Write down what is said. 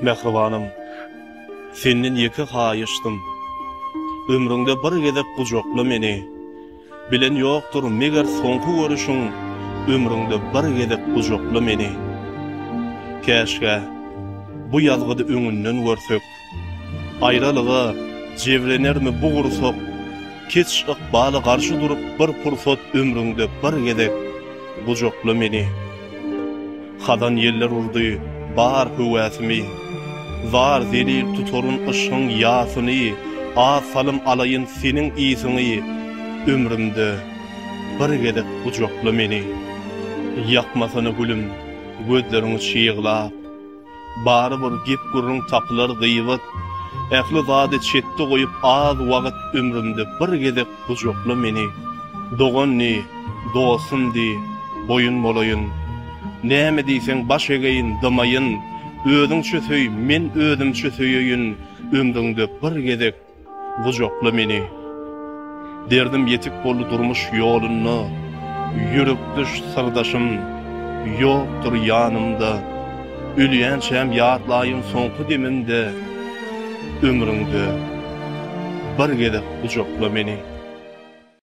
Mähribanym, senden ýeke haýyşdym. Ömrüňde bir gezek gujakla meni. Bilen ýokdur, meger soňky görüşiň, Ömrüňde bir gezek gujakla meni. Käşgä, bu ýazgydy öňünden görsek. Aýralyga jebrenermi bu gursak, Keç ykbala garşy durup bir pursat Ömrüňde bir gezek gujakla meni. Hazan ýeller urdy bar höwäsimi, Zar-zelil tutaryn yşgyň ýasyny, Az salym alaýyn seniň ysyňy, Ömrümde bir gezek gujakla meni. Ýakmasana gülüm gözleriňi çyglap. Barybir gep-gürrüň tapylar gyýbat. Ähli zady çetde goýup az wagt ömrümde bir gezek gujakla meni. Dogan diý, dostum diý, boýun bolaýyn. Näme diýseň baş egeýin, dymaýyn. Özüňçe söý, men özümçe söýeýin ömrüňde bir gezek. Gujakla meni. Derdim ýetik boldy durmuş ýolunda, Ýürekdeş syrdaşym ýokdur ýanymda. Ölýänçäm ýatlaýyn soňky demimde, Ömrüňde bir gezek gujakla meni.